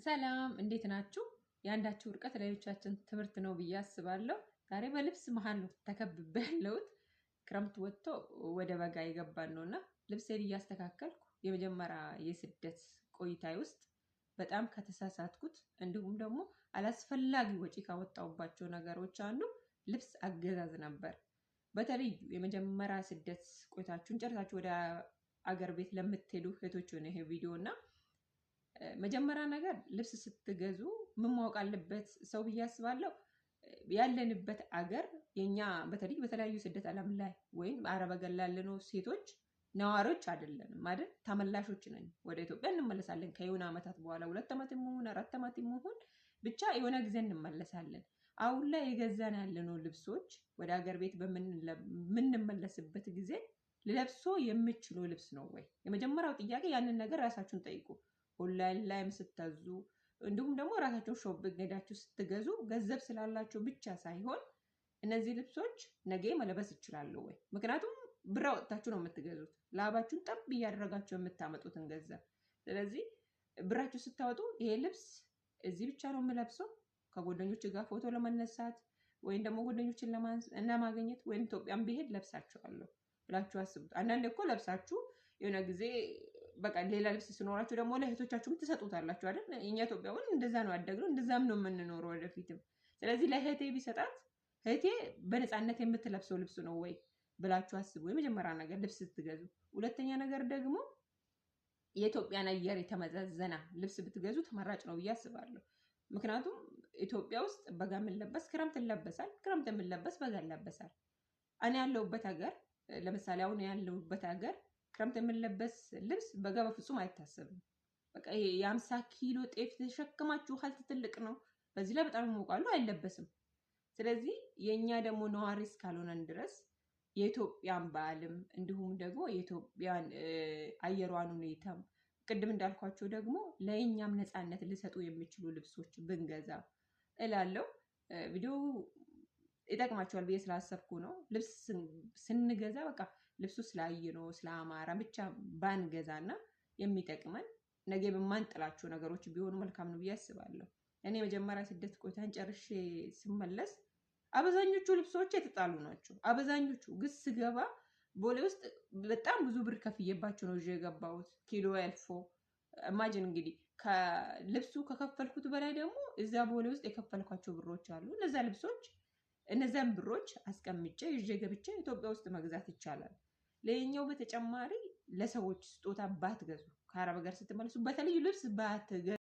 ሰላም እንዴት ናችሁ? የአንዳችሁ ውድቀት ለሌሎቻችን ትምህርት ነው ብዬ አስባለሁ። ዛሬ በልብስ መሀል ነው ተከብቤ ያለሁት። ክረምት ወጥቶ ወደ በጋ የገባን ነው እና ልብሴን እያስተካከልኩ የመጀመሪያ የስደት ቆይታዬ ውስጥ በጣም ከተሳሳትኩት እንዲሁም ደግሞ አላስፈላጊ ወጪ ካወጣሁባቸው ነገሮች አንዱ ልብስ አገዛዝ ነበር። በተለይ የመጀመሪያ ስደት ቆይታችሁን ጨርሳችሁ ወደ አገር ቤት ለምትሄዱ እህቶች ሆነ ይሄ ቪዲዮ እና መጀመሪያ ነገር ልብስ ስትገዙ ምን ማወቅ አለበት ሰው ብዬ አስባለሁ። ያለንበት አገር የኛ በተለይ በተለያዩ ስደት ዓለም ላይ ወይም አረብ ሀገር ላለነው ሴቶች ነዋሪዎች አይደለንም አይደል? ተመላሾች ነን። ወደ ኢትዮጵያ እንመለሳለን ከየሆነ ዓመታት በኋላ 2 ዓመት ይሁን 4 ዓመት ይሁን ብቻ የሆነ ጊዜ እንመለሳለን። አሁን ላይ የገዛን ያለነው ልብሶች ወደ ሀገር ቤት በምንመለስበት ጊዜ ለብሶ የምችለው ልብስ ነው ወይ? የመጀመሪያው ጥያቄ ያንን ነገር ራሳችሁን ጠይቁ። ኦንላይን ላይም ስታዙ እንዲሁም ደግሞ ራሳቸውን shopping ሄዳችሁ ስትገዙ ገንዘብ ስላላቸው ብቻ ሳይሆን እነዚህ ልብሶች ነገ መለበስ እችላለሁ ወይ? ምክንያቱም ብር አወጥታችሁ ነው የምትገዙት፣ ላባችሁን ጠብ እያደረጋችሁ የምታመጡትን ገንዘብ። ስለዚህ ብራችሁ ስታወጡ ይሄ ልብስ እዚህ ብቻ ነው የምለብሰው ከጓደኞች ጋር ፎቶ ለመነሳት ወይም ደግሞ ጓደኞችን ለማግኘት ወይም ኢትዮጵያን ብሄድ ለብሳችኋለሁ ብላችሁ አስቡት። አንዳንዴ እኮ ለብሳችሁ የሆነ ጊዜ በቃ ሌላ ልብስ ሲኖራችሁ ደግሞ ለእህቶቻችሁም ትሰጡታላችሁ አይደል? እኛ ኢትዮጵያውን እንደዛ ነው ያደግነው፣ እንደዛም ነው የምንኖረው ወደፊትም። ስለዚህ ለእህቴ ቢሰጣት እህቴ በነፃነት የምትለብሰው ልብስ ነው ወይ ብላችሁ አስቡ። የመጀመሪያ ነገር ልብስ ስትገዙ። ሁለተኛ ነገር ደግሞ የኢትዮጵያን አየር የተመዛዘነ ልብስ ብትገዙ ተመራጭ ነው ብዬ አስባለሁ። ምክንያቱም ኢትዮጵያ ውስጥ በጋ የምንለበስ ክረምት ይለበሳል፣ ክረምት የምንለበስ በጋ ይለበሳል። እኔ ያለሁበት ሀገር ለምሳሌ አሁን ያለሁበት ሀገር ክረምት የምንለበስ ልብስ በጋ በፍጹም አይታሰብም። በቃ ይሄ የ50 ኪሎ ጤፍ ተሸክማችሁ ሀልት ትልቅ ነው። በዚህ ላይ በጣም ይሞቃሉ፣ አይለበስም። ስለዚህ የእኛ ደግሞ ነዋሪ እስካልሆነን ድረስ የኢትዮጵያን ባህልም እንዲሁም ደግሞ የኢትዮጵያን አየሯን ሁኔታም ቅድም እንዳልኳቸው ደግሞ ለእኛም ነፃነት ሊሰጡ የሚችሉ ልብሶች ብንገዛ እላለሁ። ቪዲዮ ይጠቅማቸዋል ብዬ ስላሰብኩ ነው። ልብስ ስንገዛ በቃ ልብሱ ስላየ ነው ስለአማራ ብቻ ባንገዛና የሚጠቅመን ነገ በማንጥላቸው ነገሮች ቢሆኑ መልካም ነው ብዬ አስባለሁ። እኔ የመጀመሪያ ስደት ቆይታን ጨርሼ ስመለስ አብዛኞቹ ልብሶች የተጣሉ ናቸው። አብዛኞቹ ግስ ስገባ ቦሌ ውስጥ በጣም ብዙ ብር ከፍዬባቸው ነው ይዤ የገባሁት። ኪሎ ያልፎ imagine እንግዲህ ከልብሱ ከከፈልኩት በላይ ደግሞ እዛ ቦሌ ውስጥ የከፈልኳቸው ብሮች አሉ። እነዛ ልብሶች እነዚያን ብሮች አስቀምጬ ይዤ ገብቼ ኢትዮጵያ ውስጥ መግዛት ይቻላል። ለኛው በተጨማሪ ለሰዎች ስጦታ ባትገዙ፣ ከአረብ ሀገር ስትመለሱ በተለይ ልብስ ባትገዙ።